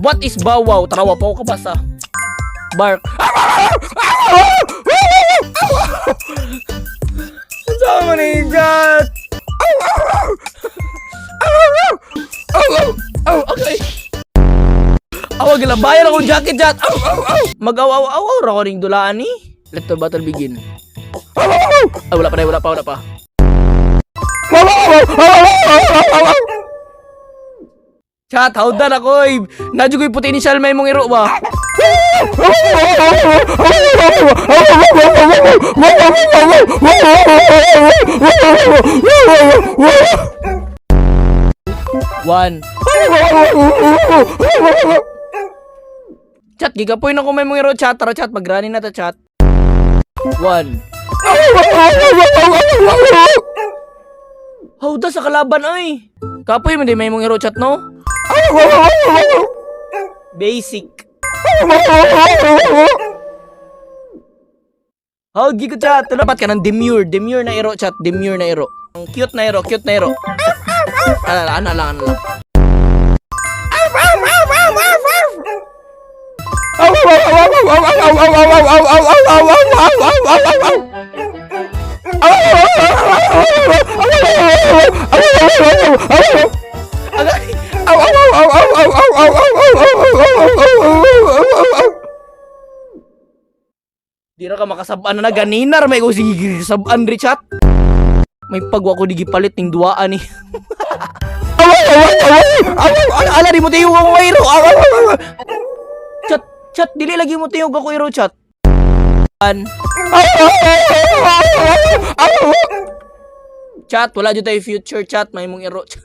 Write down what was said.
What is bow wow? Tara, wa pa ko kabasa. Bark. Unsa man ni chat? Oh, okay. Aw, gilabayan akong jacket, chat. Aw, aw, aw. Mag-aw, aw, aw, aw, ra ko ring dulaan ni. Let the battle begin. Ah, wala pa na, wala pa, wala pa. Chat, howdan ako eh. Nadyo ko'y potential may mong iro ba? One. Chat, gigapoy na ko may mong iro, chat. Tara, chat, mag-running na ta, chat. One. Howda sa kalaban ay. Kapoy mo di may mong iro, chat, no? Basic. How gi ko, chat. Dapat ka ng demure, demure na iro, chat, demure na iro. Ang cute na iro, cute na iro. Ala, ana lang, ana lang. Agay. Di ra ka makasab-an na ganinar may ko sige sab-an ri, chat. May pagwa ko di gipalit ning duaan ni. Ala, di mo tiyog ako iro. Chat, chat, dili lagi mo tiyog ako iro, chat. An. Chat, wala jud tayo future, chat, may mong iro. Chat.